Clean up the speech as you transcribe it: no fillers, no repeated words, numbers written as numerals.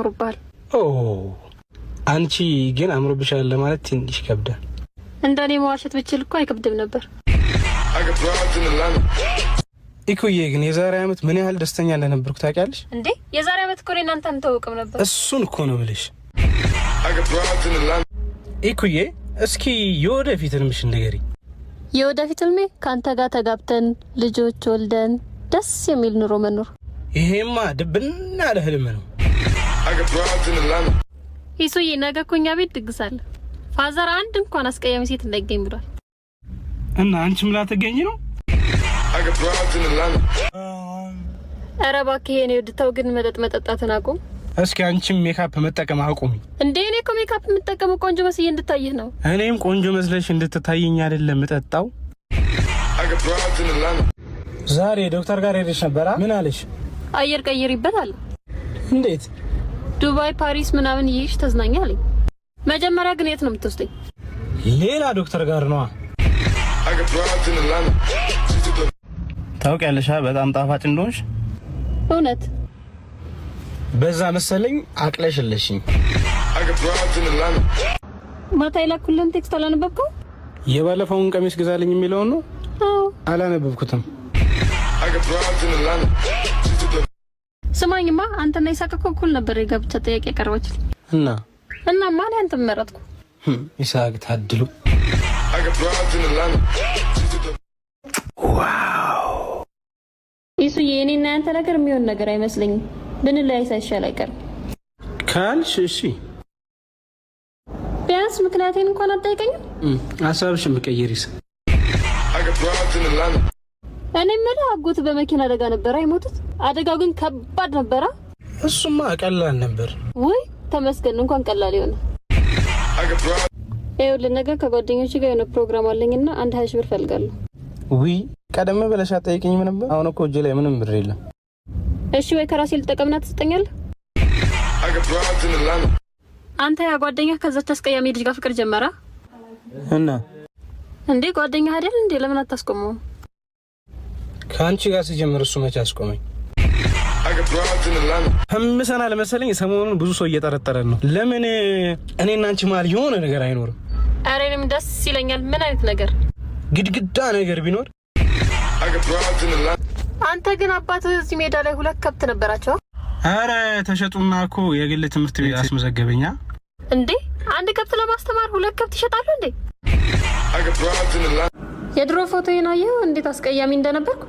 አምሮብሃል። ኦ፣ አንቺ ግን አምሮብሻል ለማለት ትንሽ ይከብዳል። እንደኔ መዋሸት ብችል እኮ አይከብድም ነበር። ኢኩዬ ግን የዛሬ ዓመት ምን ያህል ደስተኛ እንደነበርኩ ታውቂያለሽ? እንዴ፣ የዛሬ ዓመት እኮ እኔ እናንተ አንተዋወቅም ነበር። እሱን እኮ ነው የምልሽ። ኢኩዬ፣ እስኪ የወደፊት ህልምሽን ንገሪኝ። የወደፊት ህልሜ ከአንተ ጋር ተጋብተን ልጆች ወልደን ደስ የሚል ኑሮ መኖር። ይሄማ ድብና ያለ ህልም ነው። ይሱዬ፣ ነገ እኮ እኛ ቤት ድግስ አለ። Father አንድ እንኳን አስቀያሚ ሴት እንዳይገኝ ብሏል። እና አንቺም ላትገኝ ነው? ኧረ እባክህ የኔ ውድ ተው ግን መጠጥ መጠጣትን አቁም። እስኪ አንቺም ሜካፕ መጠቀም አቁሚ። እንዴ፣ እኔ እኮ ሜካፕ የምጠቀመው ቆንጆ መስዬ እንድታይህ ነው። እኔም ቆንጆ መስለሽ እንድትታይኝ አይደለም የምጠጣው። ዛሬ ዶክተር ጋር ሄደሽ ነበራ? ምን አለሽ? አየር ቀይሪበት አለ። እንዴት? ዱባይ፣ ፓሪስ ምናምን ይይሽ ተዝናኛ አለኝ። መጀመሪያ ግን የት ነው የምትወስደኝ? ሌላ ዶክተር ጋር ነዋ። ታውቂያለሽ በጣም ጣፋጭ እንደሆንሽ። እውነት? በዛ መሰለኝ አቅለሽለሽኝ። ማታ የላኩልህን text አላነበብከው? የባለፈውን ቀሚስ ግዛልኝ የሚለውን ነው? አዎ። አላነበብኩትም። ስማኝማ፣ አንተና ይሳቅ እኮ እኩል ነበር የጋብቻ ጥያቄ ያቀረበችልኝ። እና? እና ማን አንተን መረጥኩ። ይስሐቅ ታድሉ። Wow! ይሱዬ፣ የኔና ያንተ ነገር የሚሆን ነገር አይመስለኝም። ብንለያይ ሳይሻል አይቀርም። ካልሽ እሺ። ቢያንስ ምክንያቴን እንኳን አትጠይቀኝም። ሀሳብሽን ብቀይሪስ? እኔ የምልህ አጎት በመኪና አደጋ ነበረ የሞቱት። አደጋው ግን ከባድ ነበረ። እሱማ ቀላል ነበር። ውይ ተመስገን፣ እንኳን ቀላል የሆነ። ይኸውልህ፣ ነገ ከጓደኞች ጋር የሆነ ፕሮግራም አለኝና አንድ 20,000 ብር እፈልጋለሁ። ውይ፣ ቀደም ብለሽ አትጠይቂኝም ነበር? አሁን እኮ እጄ ላይ ምንም ብር የለም። እሺ፣ ወይ ከራሴ ልጠቀምና ትሰጠኛለህ? አንተ ያ ጓደኛህ ከዛች አስቀያሚ ልጅ ጋር ፍቅር ጀመረ። እና? እንዴ፣ ጓደኛህ አይደል እንዴ? ለምን አታስቆመውም? ከአንቺ ጋር ሲጀምር እሱ መቼ አስቆመኝ? ህምሰናል መሰለኝ። ሰሞኑን ብዙ ሰው እየጠረጠረን ነው። ለምን እኔና አንቺ መሀል የሆነ ነገር አይኖርም? ኧረ እኔም ደስ ይለኛል። ምን አይነት ነገር? ግድግዳ ነገር ቢኖር። አንተ ግን አባትህ እዚህ ሜዳ ላይ ሁለት ከብት ነበራቸው። አረ ተሸጡና እኮ የግል ትምህርት ቤት አስመዘገበኛ። እንዴ፣ አንድ ከብት ለማስተማር ሁለት ከብት ይሸጣሉ እንዴ? የድሮ ፎቶዬን አየኸው? እንዴት አስቀያሚ እንደነበርኩ።